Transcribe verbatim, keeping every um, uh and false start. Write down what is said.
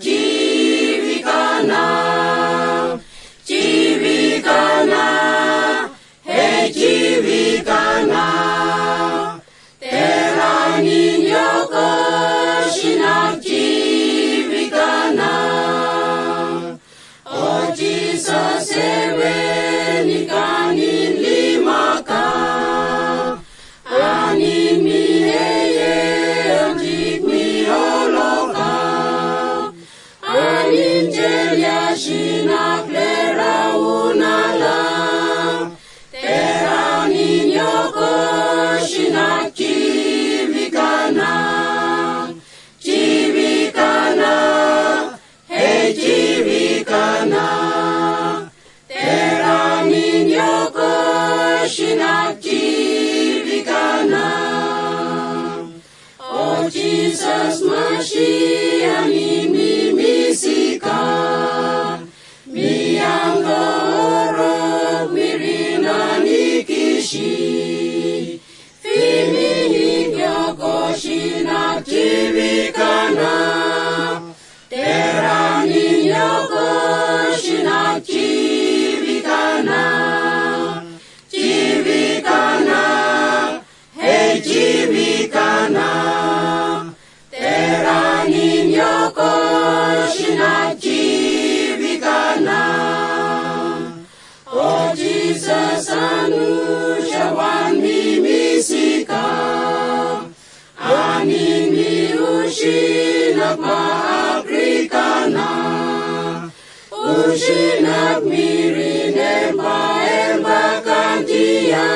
Chivikana, chivikana, he chivikana. Tera niñoko shinak chivikana. O Jesus ewe nikanin limaka. Anin mi heye anjik mi holoka. Anin chelia shinak lera unala. Tera niñoko shinak chivikana. Chivikana, he chivikana. Tera niñoko shinak chivikana. O Jesus Mashiach anin mi misika. Mi angorok mi rina nikishi. Fimi niñoko shinak chivikana. Tera niñoko shinak chivikana. Chivikana, he chivikana. Tera niñoko shinak chivikana. O Jesus anu shawan mi misika. Anin mi ushinak ma Afrikana. Ushinak mi rine ma emba kantia.